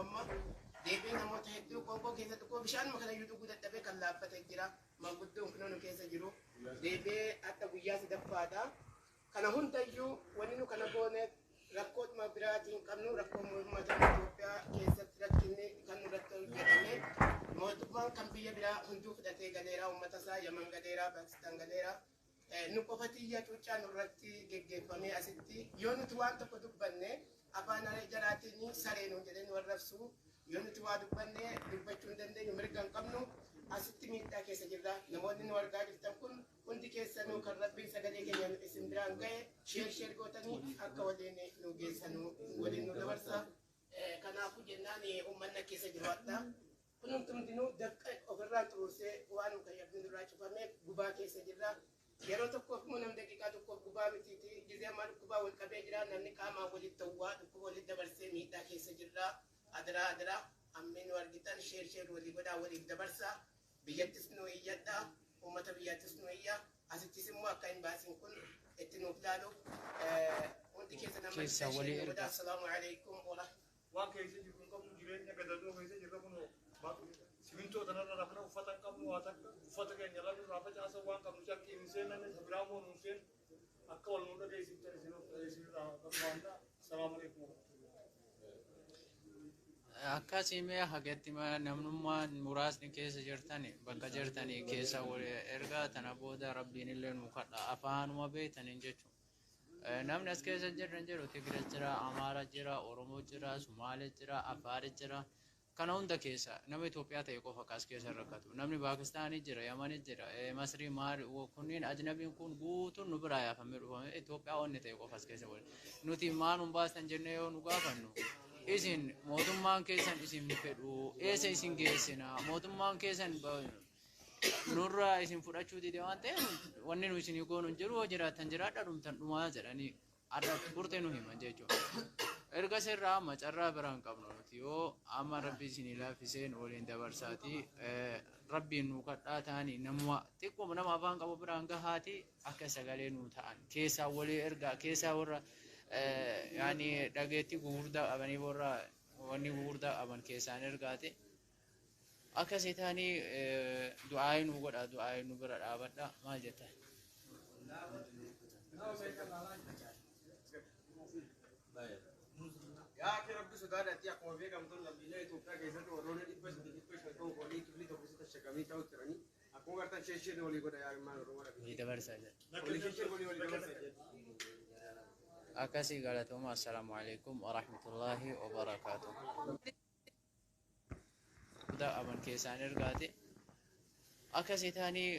Amma deebi'ee namoota hedduu qoonqoo keessa xiqqoo bishaanuma kana iyyuu dhuguu dadhabee kan laaffate jira. Manguddoon kunoo nu keessa jiru. Deebi'ee akka guyyaa sadaffaadha. Kana hundayyuu wanni nu kana gooneef rakkoodhuma biraatiin qabnu, rakkoo uummata Itoophiyaa keessatti rakkinni kan nurratti hojjetame. Mootummaan kan biyya biraa hunduu fudhatee galeera, uummata isaa Yaman galeera, Paakistaan galeera. Nu qofatiyya cuuccaa nurratti geggeeffamee asitti yoo nuti waan tokko dubbanne afaan jaraatiin saree nuun jedhee nu arrabsu. Yoo nuti waa dubbanne dubbachuu hin dandeenyu, mirga hin qabnu, asitti miidhaa keessa jirra. Namoonni nu argaa jirtan kun hundi keessanuu kan Rabbiin sagalee keenya isin biraan ga'e share share gootanii akka waliin nu geessanu waliin nu dabarsa. Kanaafuu jennaan uummanni keessa jiru adda. Kunumti hundinuu dafqa ofirraan xuruursee waan nu kayyabni nurraa cufameef gubaa keessa jirra. Yeroo tokkoof immoo namni daqiiqaa tokkoof gubaa mitiiti. Gizee ammaa dhukkubaa wal qabee jira. Namni qaamaan walitti ta'uwaa dhukkuba walitti dabarsee miidhaa keessa jirra. Adaraa adaraa ammee nu argitan share share walii godhaa, waliif dabarsa. Biyyattis nu iyyadha. Uummata biyyaattis nu iyya. Asittis immoo akka imbaasiin kun itti nuuf laaluuf hundi keessa nama Keessaa walii share godhaa. ergaa. Assalaamu alaikum wa Waan keessa jirru hin qabnu, jireenya gadadoo keessa jirra. Kunoo simintoo tanarra rafna, uffata hin qabnu, waa takka uffata keenya lalu irraa facaasa, waan qabnu carqii hin seenanne, isa biraa immoo nuun seen akka wal nu dhageessiftan isinirraa barbaanna. Assalaamu alaikum. Akkasii mee hagatti namnummaan muraasni keessa jirtan bakka jirtanii keessa ergaa tana booda Rabbiin illee nu kadha afaanuma beektaniin jechuudha. Namni as keessa jiran jiru Tigire jira, Amaara jira, Oromoo jira, Sumaalee jira, Afaar jira. Kana hunda keessa nama Itoophiyaa ta'e qofa as keessa rakkatu. Namni Paakistaanii jira, Yamanii jira, Masrii maali kunniin ajnabiin kun guutuun nu biraa yaafamee dhufame, Itoophiyaa wanni ta'e qofa as keessa wali. Nuti maal nu baastan jennee yoo nu gaafannu, isin mootummaan keessan isin fedhu, eessa isin geessina, mootummaan keessan nurraa isin fudhachuu dide waan ta'eef wanni nu isinii goonu hin jiru, yoo jiraattan jiraadha, dhumtan dhumaa jedhanii har'a furtee nu himan jechuudha. Erga sirraa amma carraa biraa hin qabnu nuti. Yoo amma Rabbi isinii laaffiseen waliin dabarsaati Rabbiin nu kadhaa ta'anii nama xiqqoo nama afaan qabu biraan gahaati akka sagalee nu ta'an keessaa walii ergaa, keessaa warra yaani dhageettii gugurdaa qabanii, warra wanni gugurdaa qaban keessaan ergaati. Akkasii ta'anii du'aayii nu godha, du'aayii nu bira dhaabadha. Maal jetta? Yaa akhi, Rabbi sodaadhaatti. Akkuma beekamtu lammiilee Itoophiyaa keessatti warroonni 300, 500 ta'u walii kiflii tokko keessatti shakamii ta'u jiranii akkuma gartan share share walii godha, yaa ilmaan Oromoo. Walii dabarsaa jedha. Walii share share walii dabarsa jedha. Akkasii galatooma. Assalaamu alaikum warahmatullaahi wabarakaatuh. Qaban keessaan ergaati. Akkasii ta'anii.